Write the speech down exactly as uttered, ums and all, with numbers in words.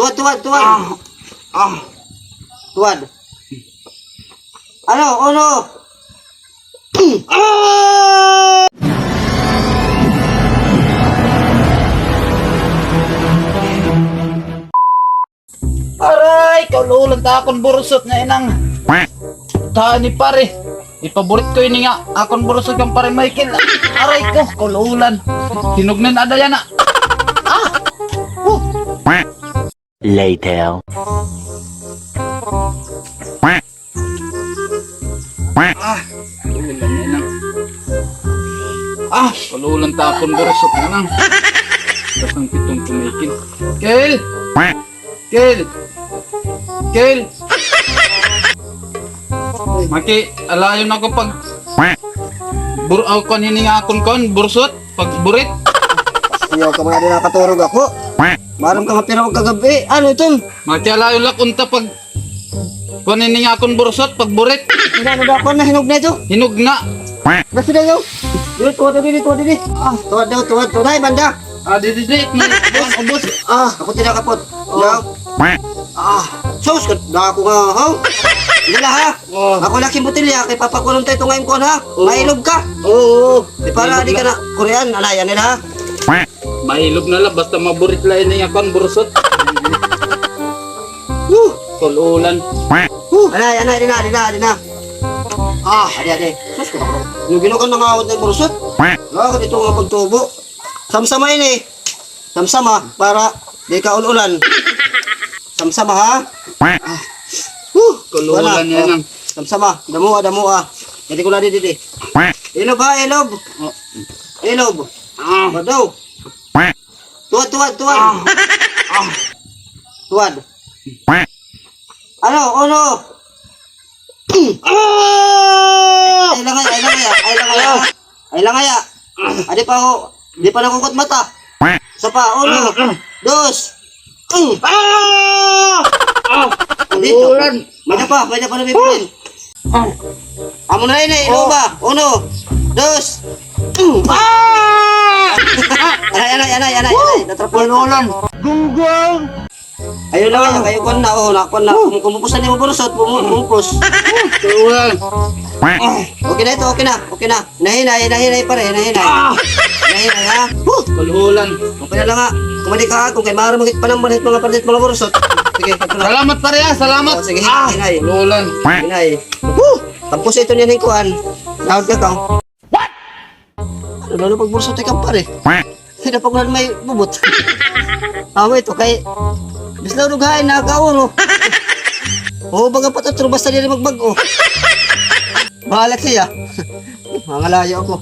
Tuwad, tuwad, tuwad. Ah. Ah. Tuwad. Ano, uno. Ah! Aray, kaul-ulan ta akon bursot nga inang. Ta ni pare. Ipaborit ko ini nga akon bursot kan Pare Michael. Aray ko, kaul-ulan. Hinugnan ada yana. Ah! Huh. Later. Ah, kaul-ulan na inang. Ah, kaul-ulan ta akon bursot na inang. Tapos ang pitong tumikin. Kel! Kel! Kel! Maki, alayon ako pag bur-, aw, kon hini nga akon kon, bursot, pagburit. Ayaw ka man, di nakaturog ako. Maaram ka nga pira kagab-i. Ano ito? Maki, alayon la unta pag Kuan ini nga akon bursot, pagburit. Ano, ano daw, kuan na, hinog na ito. Hinog na. Basta na ito. Dito, tuwa, dito, tuwa, dito. Ah, tuwa daw, tuwa, tuwa. Nay, banda. Ah, di, di, di. May kuan, ubos. Ah, ako tinakapot. Oh. Daw. Ah, sus, kat-, dako nga, ha? Dila, ha? Oh. Ako laki botilya, kay papakunon tayo ito ngayon, kuan, ha? Oh. Mailog ka. Oo, oo. Di para di ka na, Korean, anay, anay, ha? Mailog na la, basta maburit la ini nga kuan, bursot. Woo! Kaul-ulan. Woo! Anay, anay, di na, di na, di na. Ah, adi, adi. Sus, ko. Yung ginukan na nga awat na bursot. Wala ka dito nga pagtubo. Samsama ini. Samsama, para di ka ul-ulan. Samsama, ha? Ah. Woo! Kaul-ulan. Wala. Yan, oh. Samsama, damoa, damoa. Didi ko na, didi, didi. Ilob, ha, ilob. Oh. Ilob. Ah. Badaw. Tuwad, tuwad, tuwad. Ah. Ah. Tuwad. Ano? Uno. Ah! Ay, langaya, ay, langaya, ay, langaya. Ay, langaya. Adi pa, ho. Di pa nakukot mata. Isa pa, uno. Dos. Ah! Ah! Dito. Ulan. May da pa, may da pa nabibilin. Ah. Amo na ini, oh. Iloba. Uno, dos. Ah! Anay, anay, anay, anay, anay. Natrapon. Ulan. Gunggong. Ayun na, ayun, ayun, kuan na, oh, nakuan na. Kumukumpos na, di mo burusot, kumu-, kumpos. Ulan. Okay na ito, okay na, okay na. Hinahinay, hinahinay pa rin, hinahinay. Ah! Hinahinay, ha? Huh! Kaul-ulan. Okay na la nga. Kumadi ka, kung kay maaram, mangit pa naman, hit mga pandit, mga burusot. Sige, ito na. Salamat, pare, ha? Salamat. Oh, sige, ah, hinay. Kaul-ulan. Hinay. Huh! Tapos ito niyan, hikuan. Daon ka, ka. What? Ano, lalo pag burusot, ikaw, pare? Hindi na pag may bubot. Amo ito, kay, bisan la dughain, nakakaon, oh. Oo, baga pa ito, basta diri magbag-o. Bahala siya. Mangalayo ako.